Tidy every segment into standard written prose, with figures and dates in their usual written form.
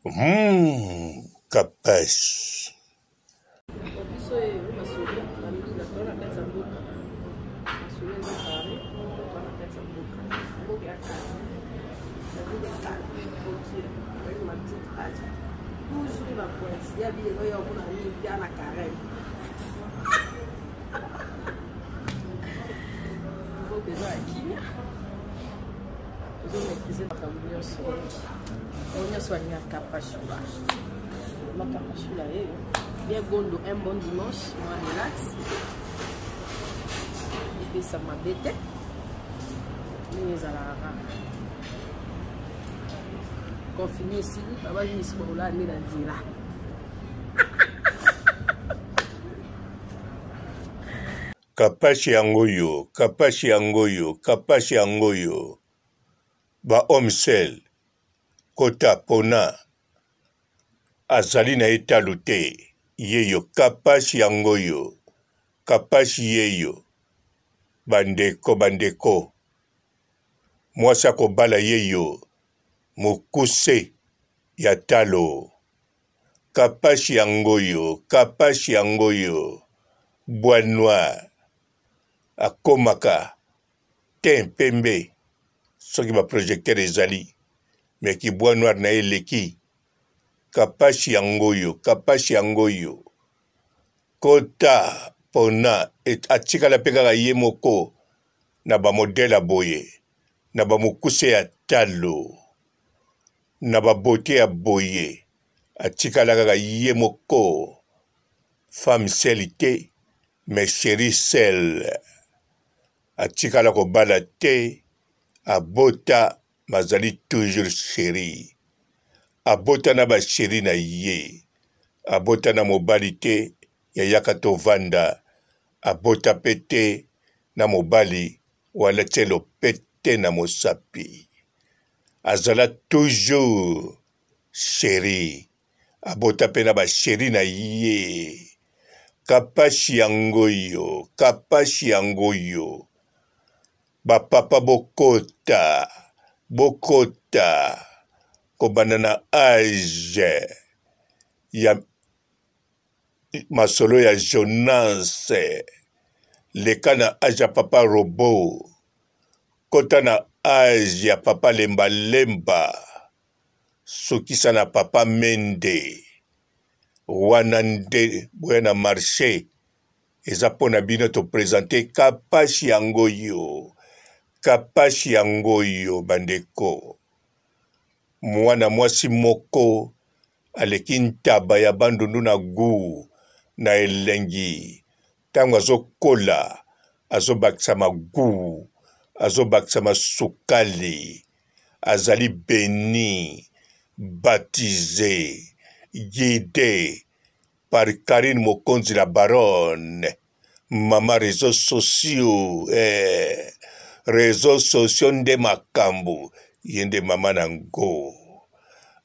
Hum, kapash. Biso oyo masolo na na kati ya mboka masolo eza carré to na kati ya mboka mboka ya kala ya kala tranquille avec ma petite phrase toujours na pointe ya biye oyo omona nini ya na carême mboka eza ya kimia ozo maîtrise makambo nyonso oyo nyonso alingaka kapashula makapashula yeyo bien gondo un bon dimanche mwa relax epesa mabe te ndenge ezalaka kaka confine esili babangisi bakolala nde na nzela. Kapash yango oyo, kapash yango oyo, kapash yango oyo. Ba homme seul kota pona azali na ye talo te yeyo kapash yango oyo, kapash yeyo. Bandeko bandeko mwasi akobala yeyo mokuse ya talo. Kapash yango oyo, kapash yango oyo. Bois noir akomaka teint pembe soki ba projecteur ezali mais ki bois noir na ye eleki. Kapash yango oyo, kapash yango oyo. Kota pona atikala pe kaka ye moko na ba modèle ya boye na ba mokuse ya talo. Na ba beaute ya boye atikala kaka ye moko femme seule te mais cherie seule atikala kobala te abota mais azali toujours cherie abota na ba cherie na ye abota na mobali te ya yaka tovanda abota pe te na mobali wala tie lopete na mosapi azala toujours cherie abota pe na ba cherie na ye kapashi yango yo kapashi yango yo ba papa bokota bokota kobanda na age ya masolo ya Jonas leka na age ya papa robot kota na age ya papa lemba lemba sukisa na papa mende wana nde boya na marche eza mpo na bino to presente kapashi yango yo kapashi yango yo bandeko mwana mwasi moko aleki ntaba ya bandundu na gout na elengi tango azokola azobakisama gout azobakisama sukali azali beni baptise guide par Carine Mokonzi la baronne mama reseaux sociaux eh, reseaux sociaux nde makambo ye nde mama na ngo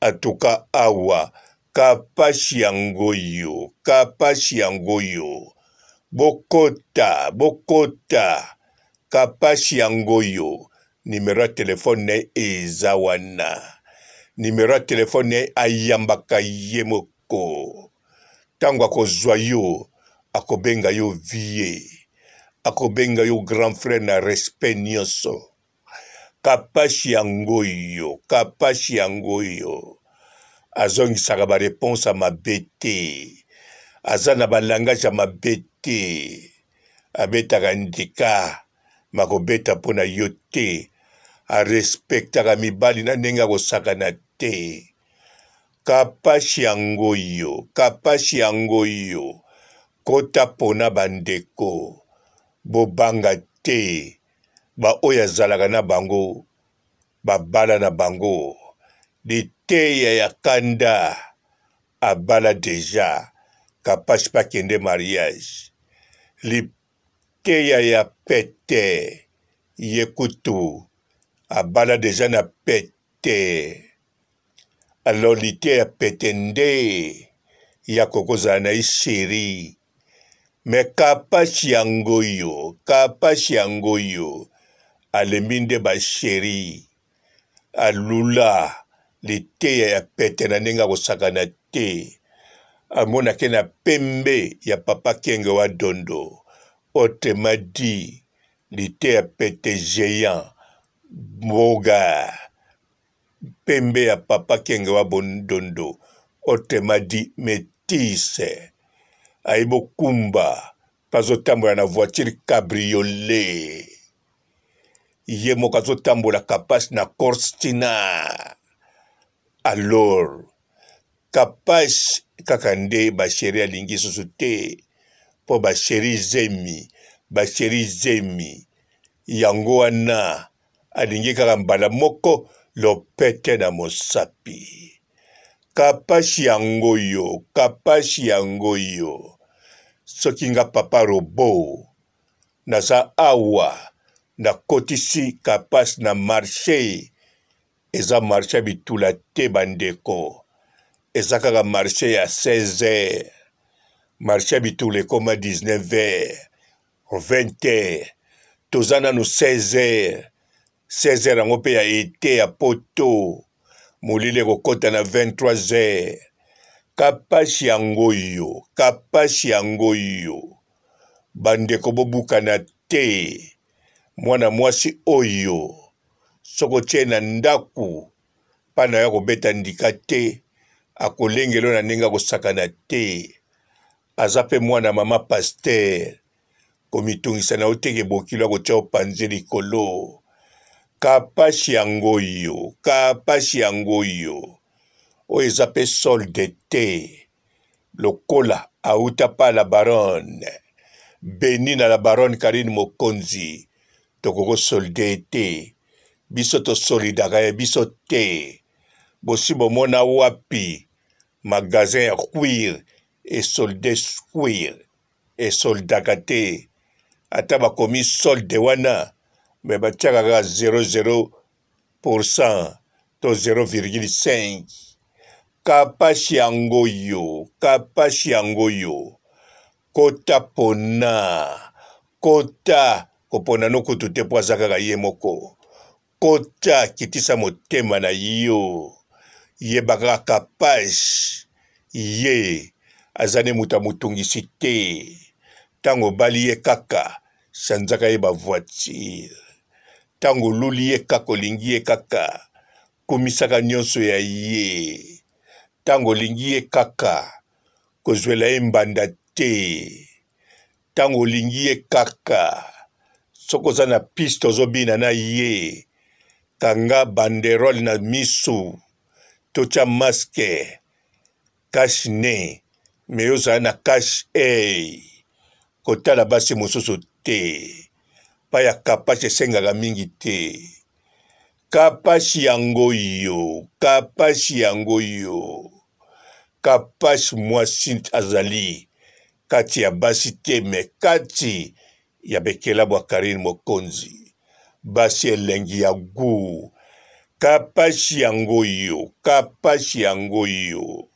atuka awa kapashi yango yo kapashi yango yo bokota bokota kapashi yango yo nimero ya telefone na ye eza wana nimero ya telefone na ye ayambaka ye moko Ntango akozwa yo, akobenga yo vieux, akobenga yo grand frère na respect nyonso. Kapashi yango oyo, kapashi yango oyo. Azongisaka ba reponse ya mabe te. Aza na ba langage ya mabe te. Abetaka ndika, makobeta mpo na yo te. Arespectaka mibali na ndenge ya kosakana te. Kapash yango yo kapash yango yo kota pona ba ndeko bobanga te ba oyo azalaka na bango babala na bango liteya ya kanda abala deja kapash pe akende mariage liteya ya pete ye kutu abala deja na pete. Alors liteya pete nde ya kokozala na ye cherie mais kapash yango yo kapash yango yo alembi nde ba cherie alula Liteya ya pete na ndenge akosakana te. Amonake na pembe ya papa Kenge wa Dondo. Autrement dit, liteya pete geant, boga, pembe ya papa Kenge wa Dondo. Autrement dit, metisse. Ayebi okumba mpe azotambola na voiture cabriolet. Ye moko azotambola kapash na Corstina. Alors, kapash kaka nde ba chérie alingi susu te mpo ba chérie zemi, ba chérie zemi yango wana alingi kaka mbala moko lopete na mosapi. Kapash yango yo, kapash yango yo. Soki nga papa robot naza awa nakotisi kapash na marche eza marche ya bitula te bandeko eza kaka marche ya 16 heures marche ya bitula ekoma 19 heures 20 heures toza nanu 16 heures 16 heures yango mpe ya ete ya poto molili ekokɔta na 23 heures kapashi yango yo kapashi yango yo Bandeko bobukana te mwana mwasi oyo soki otie na ndaku pa na yo akobeta ndika te akolengela yo na ndenge akosakana te aza pe mwana mama pasteur komitungisa na yo te ke bokilo akotia yo panzi likolo kapashi yango oyo kapashi yango oyo oyo eza pe solde te lokola awuta pa la baronne beni na la baronne Carine Mokonzi tokoko solde ye te biso tosolidaka ya biso te bosi bomona wapi magasin ya cuir esolde cuir esoldaka te ata bakomi solde wana me batiaka kaka 00 pourcent to 0,5 kapashi yango yo kapashi yango yo kota pona kota kopona no kutu te mpo aza kaka ye moko kota kitisa motema na yo yeba kaka kapash ye aza nde moto ya motungisi te ntango obali ye kaka sanzaka ye bavoitire Ntango oluli ye kaka, olingi ye kaka, kumisaka nyonso ya ye. Ntango olingi ye kaka, kozwela ye mbanda te. Ntango olingi ye kaka, soki oza na piste ozobina na ye, kanga banderole na misu, totya maske, cache nez, mais yo ozala na cache œil. Kotala basi mosusu te. Pa ya kapash esengaka mingi te. Kapash yango yo, kapash yango yo. Kapash mwasi azali kati ya basi te mais kati ya bekela bwa Carine Mokonzi. Basi elengi ya gout. Kapash yango yo, kapash yango yo.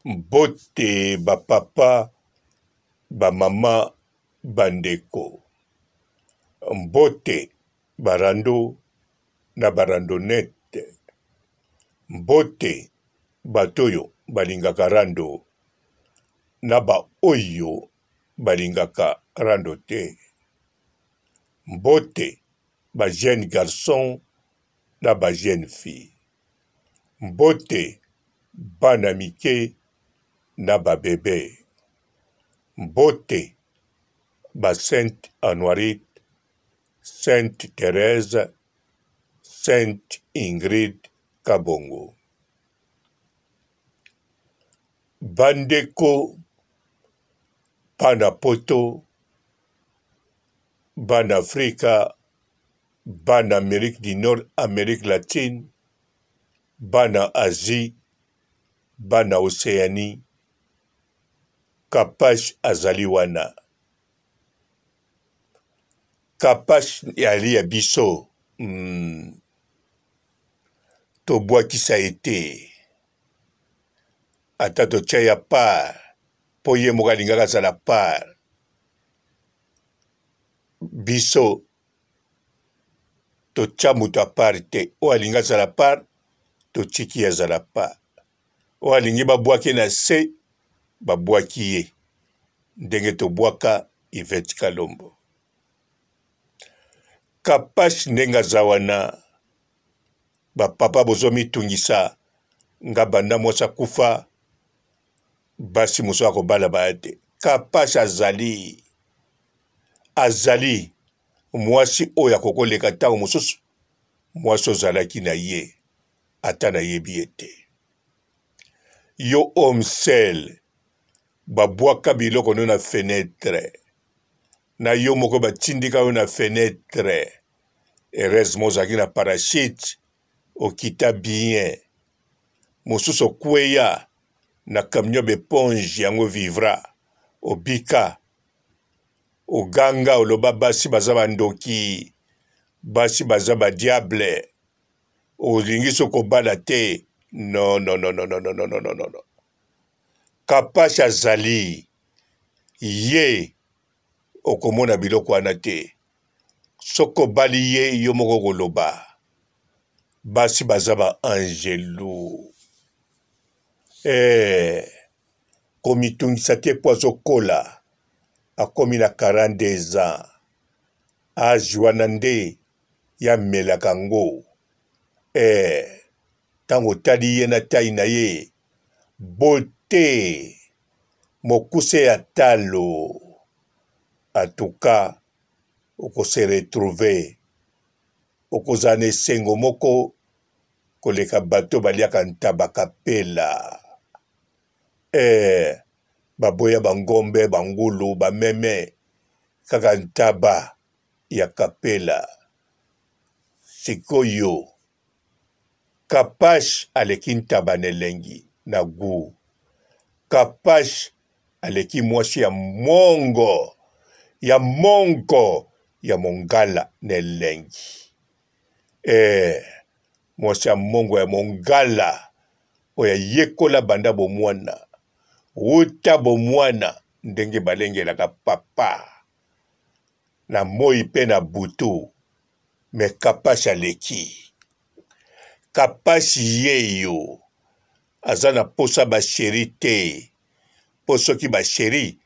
Mbote ba papa, ba mama, ba ndeko. Mbote ba rando na ba randonnette. Mbote bato oyo balingaka rando na ba oyo balingaka rando te. Mbote ba jeunes garçons na ba jeunes filles. Mbote bana mike na ba bebe. Mbote ba Sainte Anuarite, Sainte Therèse, Sainte Ingrid Kabongo. Bandeko bana poto, bana Afrika, bana Amerique du Nord, Amerique latine, bana Asie, bana Oceanie, Kapash azali wana. Kapash ali ya biso. Tobwakisa ye te. Ata totia ya part mpo ye moko alingaka azala part. Biso totia moto ya part te. Oyo alingi azala part. Totiki ye azala pa. Oyo alingi babwaki ye na se, babwaki ye ndenge tobwaka Yvette Kalombo. Kapash ndenge aza wana, ba papa bozo mitungisa nga banda mwasi akufa basi mosusu akobala baya te. Kapash azali azali mwasi oyo akokoleka ntango mosusu mwasi ozalaki na ye ata nayebi ye te. Yo homme seul babwaka biloko no na fenetre na yo moko batindika yo na fenetre heureusement ozalaki na parachute okita bien mosusu okweya na camion beponge yango vivra obika oganga oloba basi baza bandoki basi baza ba diable olingi soki kobala te non non non non non non non non non Kapash azali ye okomona biloko wana te soki obali ye yo moko okoloba basi baza ba angelu eh, komitungisa te mpo azokola akomi na 42 ans age wana nde ye amelaka yango eh, ntango otali ye na tai na ye beaute mokuse ya talo en tout cas oko se retrouver okozala na esengo moko koleka bato baliaka ntaba kapela eh, baboya bangombe bangulu bameme kaka ntaba ya kapela sikoyo Kapash aleki ntaba na elengi na gout. Kapash aleki mwasi ya mongo ya mongo ya mongala na elengi. Eh, mwasi ya mongo ya mongala oyo ayekola banda bomwana wuta bomwana ndenge balengelaka papa na moi mpe na butu mais kapash aleki kapash yeyo aza na posa ba cheri te po soki ba cheri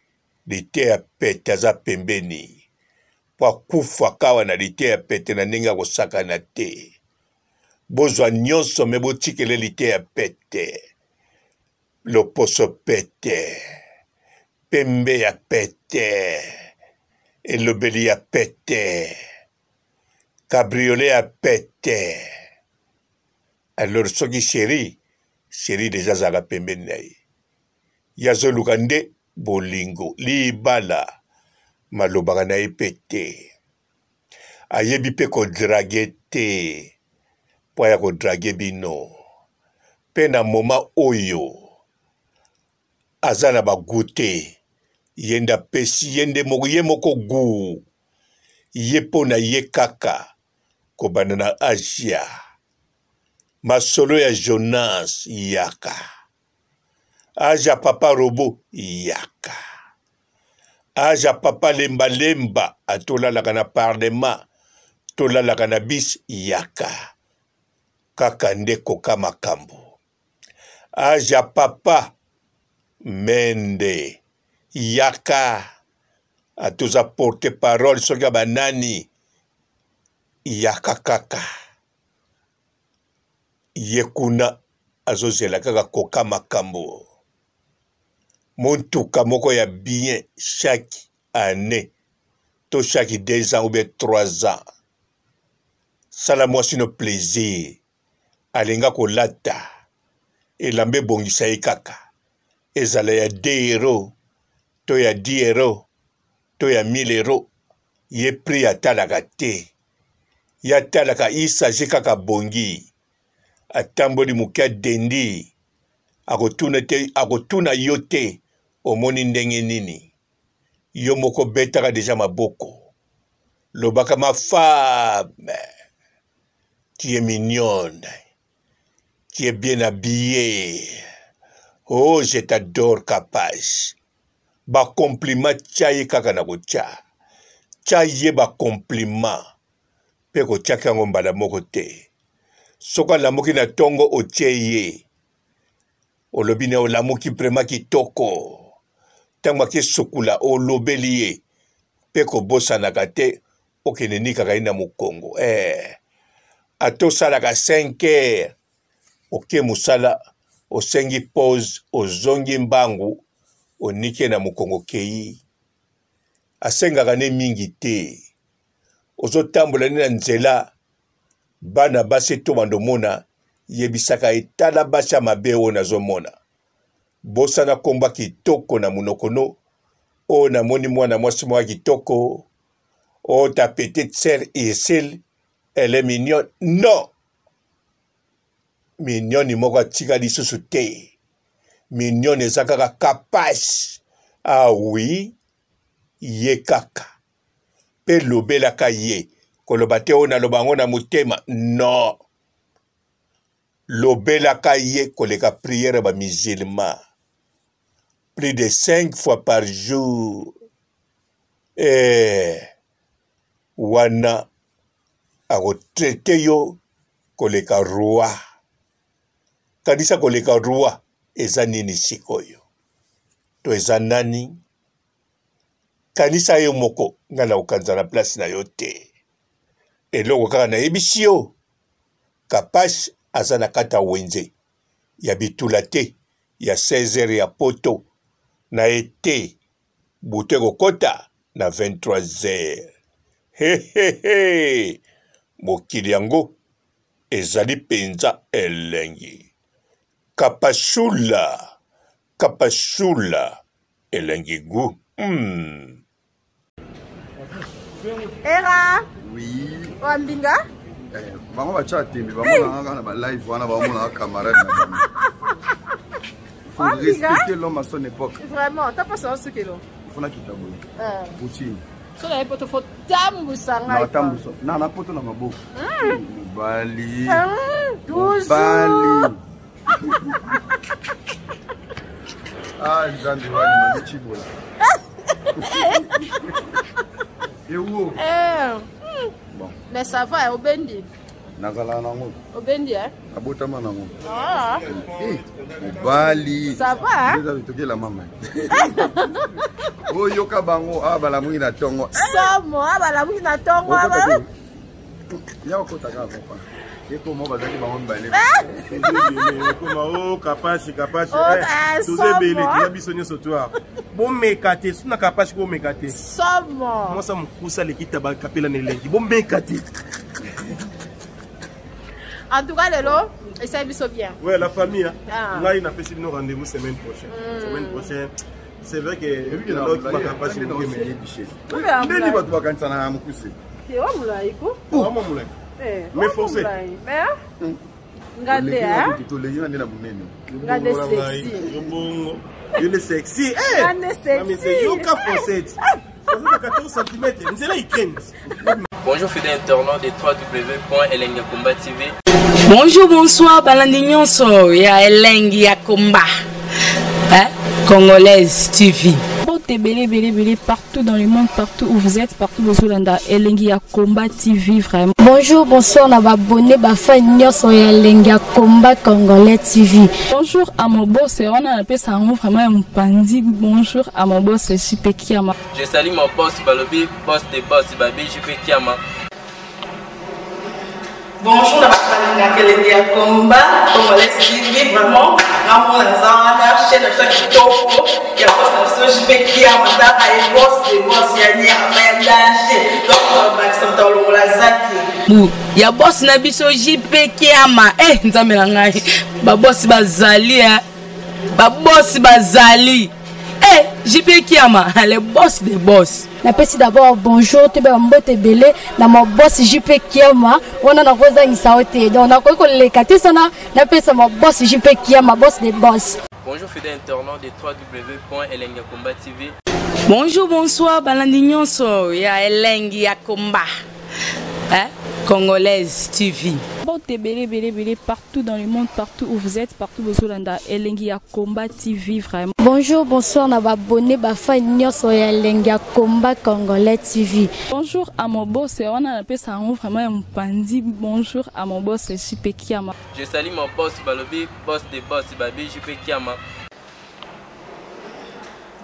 liteya pete aza pembeni po akufa kawa na liteya pete na ndenge ya kosakana te bozwa nyonso me botikele liteya pete loposo pete pembe ya pete elobeli ya pete cabriolet ya pete alors soki cheri cheri deja azalaka pembeni na ye ye azoluka nde bolingo libala malobaka na ye mpe te ayebi mpe kodrage te mpo aya kodrage bino mpe na moma oyo aza na ba gout te ye nde apesi ye nde moko ye moko gout ye mpo na ye kaka kobanda na Asia masolo ya Jonas yaka aja papa robo yaka aja papa lemba lemba atolalaka na parlement tolalaka na bis yaka kaka nde koka makambo Aja papa Mende yaka ata oza porte parole soki ya banani yaka kaka ye kuna azozela kaka koka makambo motuka moko ya bien chaque annee to chaque deux ans ou bien trois ans sala mwasi no plaisir alinga kolata elamba ebongisa ye kaka ezala ya 2 euro to ya 10 euro to ya 1000 euro ye prix atalaka te ye atalaka il s'agit kaka abongi atamboli moke adendi akotuna te akotuna yo te omoni ndenge nini yo moko betaka deja maboko lobaka ma femme tu es mignonne tu es bien habillée oh je t'adore kapash ba compliment tya ye kaka na kotya tya ye ba compliment mpe kotyaka yango mbala moko te. Soki alamuki na tongo otie ye. Olobi na olamuki vraiment kitoko. Ntango ake sukula olobeli ye mpe kobosanaka te okende nikaka ye na mokongo. Eh, ata osalaka 5 heures oke mosala osengi pause ozongi mbangu oniki ye na mokongo okei. Asengaka ne mingi te. Ozotambola ne na nzela bana basi to bando mona yebisaka ye tala basi ya mabe oyo nazomona bosana komba kitoko na monoko no oyo namoni mwana mwasi moko ya kitoko oyo ta petite sœur Ursule elle est mignonne non mignonne moko atika lisusu te mignonne eza kaka kapash ah oui ye kaka mpe lobelaka ye koloba te oyo naloba yango na motema non lobelaka ye koleka priere ya bamusulman plus de 5 fois par jour eh, wana akotraite yo koleka roi kanisa koleka roi eza nini sikoyo to eza nani Kanisa yo moko, ngai nakokanisa na place na yo te. Eloko kaka nayebisi yo, Kapash aza na kati ya wenze ya bitula te ya 16 heures ya poto na ete butu ekokota na 23 heures. Hehehe, mokili yango ezali mpenza elengi. Kapashula, Kapashula. Elengi gout. Mm. Era. Oui. Wa mbinga? Eh, bango batya tembe bamonaka kaka na balive wana bamonaka camarade na bango. Faut respecter l'homme à son époque. Vraiment, t'as pas ça sukelo. Faut na kita boye. Eh. Poutine. So na poto faut tambusa ngai. Na tambusa. Na na poto na maboko. Mobali. Toujours. Mobali. Ah, Nzambe wani mami Chibola. Ewo. Eh. Bon. Mais ça va, obendi. Nazala nango. Obendi hein? Abotama nango. Ah. Eh, mobali. Ça va hein? Eza bitokela mama. Oyoka bango ah balamuki na tongo. Somo ah balamuki na tongo ah. Ya okota kaka papa. Ekoma bazalaki bango mibale. Ekoma o oh, kapashi kapashi. Oh, eh, eh, toza ebele somo. toza biso nyonso to bomeka te soki na kapashi bomeka te. Somo. Mwasi ya mokusa aleki taba kapela na elengi bomeka te. En tout cas lelo esali biso bien. Ouais, la famille, hein. Ah. Ngai napesi bino rendez-vous semaine prochaine. Semaine prochaine. C'est vrai que naloki bakapashi moke mais ndeni bato bakanisana na mokuse Wa mulayi ko. Wa mulayi. Eh, mais forcé. Mais nga nde hein? Toleki nga nde na monene. Nga nde sexy. Yo bongo. Yo nde sexy. Eh! Nga nde sexy. Yoka fossette. Fossette 14 cm. Nzela ikende. Bonjour fidèles internautes de www.elengakomba TV. Bonjour, bonsoir, balandi nyonso ya elengi ya komba. Hein? Congolaise TV. Mbote ebele ebele ebele partout dans le monde, partout où vous êtes, partout bozolanda elengi ya combat TV vraiment. Bonjour, bonsoir na ba abonné ba fan nyonso ya elengi ya combat congolais TV. Bonjour à mon boss, wana napesa yango vraiment ya mopanzi. Bonjour à mon boss JP Kiama. Je salue mon boss balobi boss de boss babi JP Kiama. Bonjour na bato balingaka elengi ya combat congolais TV vraiment ngamona naza wana chaîne na biso ya kitoko ya boss na biso JP Kiama tala ye boss de boss ya nyama ya danger donc bakisa moto alongola zaki Bu ya boss na biso JP Kiama eh nzambe na ngai ba boss bazali eh ba boss bazali eh JP Kiama le boss de boss. Napesi d'abord bonjour toyeba ba mbote ebele na ma boss JP Kiama wana nakozangisa yo te donc nakoki koleka te sana napesa ma boss JP Kiama boss de boss. Bonjour fidèles internautes de www.elengiyakomba.tv. Bonjour, bonsoir, balandi nyonso ya elengi ya komba. Hein? Congolaise TV. Mbote ebele ebele ebele partout dans le monde, partout où vous êtes, partout bozolanda Elengi ya Combat TV vraiment. Bonjour, bonsoir na ba abonné ba fan nyonso ya Elengi ya Combat Congolais TV. Bonjour à mon boss, wana napesa yango vraiment ya mopanzi. Bonjour à mon boss JP Kiama. Je salue mon boss Balobi, boss des boss, Babi JP Kiama.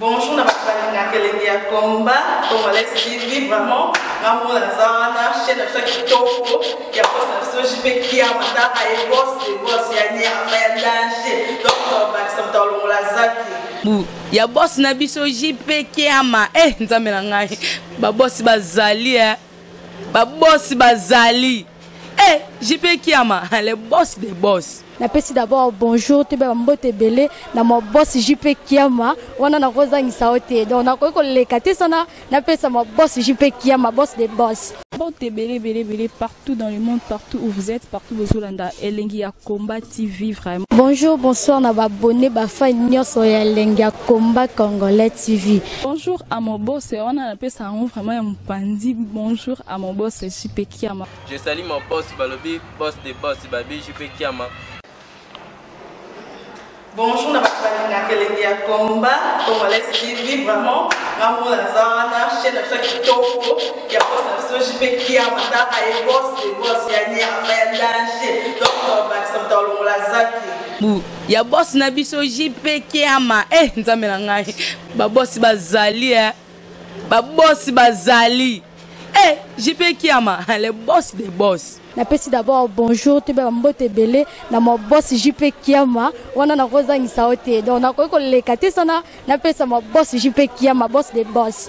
Bonjour na bato balingaka elengi ya combat congolais TV, vraiment ngamona naza wana chaîne na biso ya kitoko ya boss na biso JP Kiama, taka ye boss de boss ya nyama ya danger, donc tobakisa moto alongola zaki bu ya boss na biso JP Kiama. Eh, nzambe na ngai, babosi bazali eh. Babosi bazali eh, JP Kiama, le boss des boss. Napesi d'abord bonjour toyeba bambote ebele na ma boss JP Kiama, wana nakozangisa yo te, donc nakoki koleka te sana napesa ma boss JP Kiama, boss des boss. Mbote ebele ebele ebele partout dans le monde, partout où vous êtes, partout bozolanda Elengi ya Combat TV vraiment. Bonjour, bonsoir na ba abonné ba fan nyonso ya Elengi ya Combat Congolais TV. Bonjour à mon boss, wana napesa yango vraiment ya mopanzi. Bonjour à mon boss JP Kiama. Je salue mon boss Balobi, boss des boss, Babi JP Kiama. Bonjour na bato balingaka elengi ya combat congolais TV, vraiment ngamona naza wana chaîne na biso ya kitoko ya boss na biso JP Kiama, taka ye boss de boss ya nyama ya danger, donc tobakisa moto alongola zaki bu ya boss na biso JP Kiama. Eh, nzambe na ngai, babosi bazali eh. Babosi bazali eh, JP Kiama, le boss des boss. Napesi d'abord bonjour toyeba bambote ebele na ma boss JP Kiama, wana nakozangisa yo te, donc nakoki koleka te sana napesa ma boss JP Kiama, boss des boss.